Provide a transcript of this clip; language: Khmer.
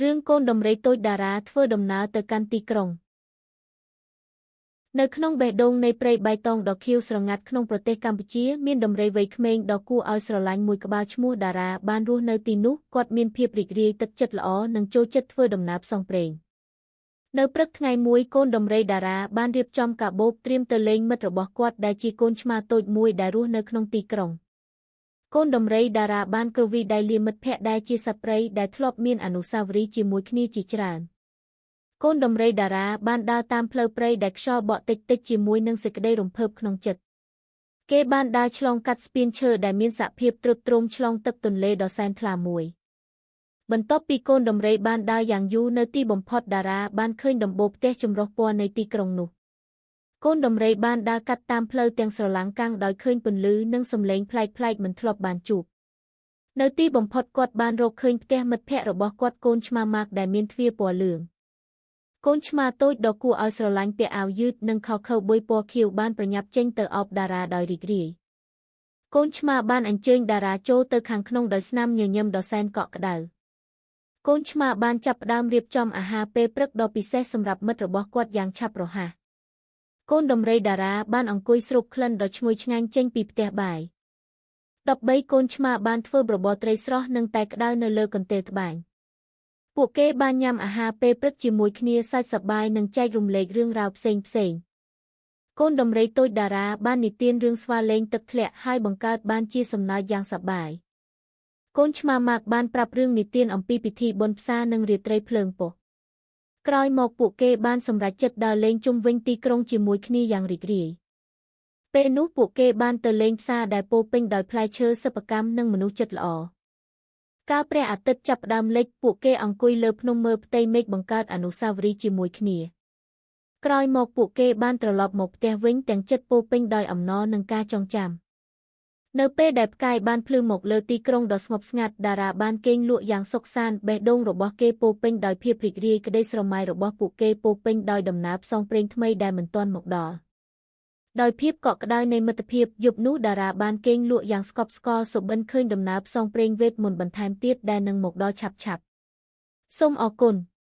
រឿងកូនដំរីតូចតារាធ្វើដំណើរទៅកាន់ទីក្រុងនៅក្នុងបេះដូងនៃព្រៃបៃតងដ៏ខៀវស្រងាត់ក្នុងប្រទេសកម្ពុជាមានដំរីវ័យក្មេងដ៏គួរឲ្យស្រឡាញ់មួយក្បាលឈ្មោះតារាបានរស់នៅទីនោះគាត់មានភាពរីករាយទឹកចិត្តល្អនិងចូលចិត្តធ្វើដំណើរផ្សងព្រេងនៅព្រឹកថ្ងៃមួយកូនដំរីតារាបានរៀបចំកាបូបត្រៀមទៅលេងមិត្តរបស់គាត់ដែលជាកូនឆ្មាតូចមួយដែលរស់នៅក្នុងទីក្រុងកូនដំរីតារាបានគ្រវីដៃលាមិត្តភក្តិដែលជាសត្វព្រៃដែលធ្លាប់មានអនុស្សាវរីយ៍ជាមួយគ្នាជាច្រើនកូនដំរីតារាបានដើរតាមផ្លូវព្រៃដែលខ្យល់បក់តិចតិចជាមួយនឹងសេចក្តីរំភើបក្នុងចិត្តគេបានដើរឆ្លងកាត់ស្ពានឈើដែលមានសភាពទ្រុឌទ្រោមឆ្លងទឹកទន្លេដ៏សែនថ្លាមួយបន្ទាប់ពីកូនដំរីបានដើរយ៉ាងយូរនៅទីបំផុតតារាបានឃើញដំបូលផ្ទះចម្រុះពណ៌នៃទីក្រុងនោះកូនដំរីបានដើរកាត់តាមផ្លូវទាំងស្រឡាំងកាំងដោយឃើញពន្លឺនិងសំឡេងប្លែកៗមិនធ្លាប់បានជួបនៅទីបំផុតគាត់បានរកឃើញផ្ទះមិត្តភក្តិរបស់គាត់កូនឆ្មាម៉ាកដែលមានទ្វារពណ៌លឿងកូនឆ្មាតូចដ៏គួរឲ្យស្រឡាញ់ពាក់អាវយឺតនិងខោខើបុយពណ៌ខៀវបានប្រញាប់ចេញទៅអោបតារាដោយរីករាយកូនឆ្មាបានអញ្ជើញតារាចូលទៅខាងក្នុងដោយស្នាមញញឹមដ៏សែនកក់ក្ដៅកូនឆ្មាបានចាប់ផ្ដើមរៀបចំអាហារពេលព្រឹកដ៏ពិសេសសម្រាប់មិត្តរបស់គាត់យ៉ាងឆាប់រហ័សកូនដំរីតារាបានអង្គុយស្រូបក្លិនដ៏ឈ្ងុយឆ្ងាញ់ចេញពីផ្ទះបាយ13កូនឆ្មាបានធ្វើបរបរត្រីស្រស់និងតែក្តៅនៅលើកន្ទេលត្បាញពួកគេបានញ៉ាំអាហារពេលព្រឹកជាមួយគ្នាសើចសប្បាយនិងចែករំលែករឿងរ៉ាវផ្សេងៗកូនដំរីតូចតារាបាននិទានរឿងស្វាលេងទឹកធ្លាក់ហើយបង្កើតបានជាសំណើចយ៉ាងសប្បាយកូនឆ្មាម៉ាកបានប្រាប់រឿងនិទានអំពីពិធីបុណ្យផ្សារនិងរាត្រីភ្លើងពុះក្រោយមកពួកគេបានសម្រេចចិត្តដើរលេងជុំវិញទីក្រុងជាមួយគ្នាយ៉ាងរីករាយពេលនោះពួកគេបានទៅលេងផ្សារដែលពោរពេញដោយផ្លែឈើសិប្បកម្មនិងមនុស្សចិត្តល្អកាលព្រះអាទិត្យចាប់ផ្ដើមលិចពួកគេអង្គុយលើភ្នំមើលផ្ទៃមេឃបង្កើតអនុស្សាវរីយ៍ជាមួយគ្នាក្រោយមកពួកគេបានត្រឡប់មកផ្ទះវិញទាំងចិត្តពោរពេញដោយអំណរនិងការចងចាំនៅពេលដែលផ្កាយបានភ្លឺមកលើទីក្រុងដ៏ស្ងប់ស្ងាត់តារាបានគេងលក់យ៉ាងសុខសាន្តបេះដូងរបស់គេពោរពេញដោយភាពរីករាយក្តីស្រមៃរបស់ពួកគេពោរពេញដោយដំណើរផ្សងព្រេងថ្មីដែលមិនទាន់មកដល់ដោយភាពកក់ក្ដៅនៃមិត្តភាពយប់នោះតារាបានគេងលក់យ៉ាងស្កប់ស្កល់សុបិនឃើញដំណើរផ្សងព្រេងវេទមន្តបន្ថែមទៀតដែលនឹងមកដល់ឆាប់ៗសូមអរគុណ។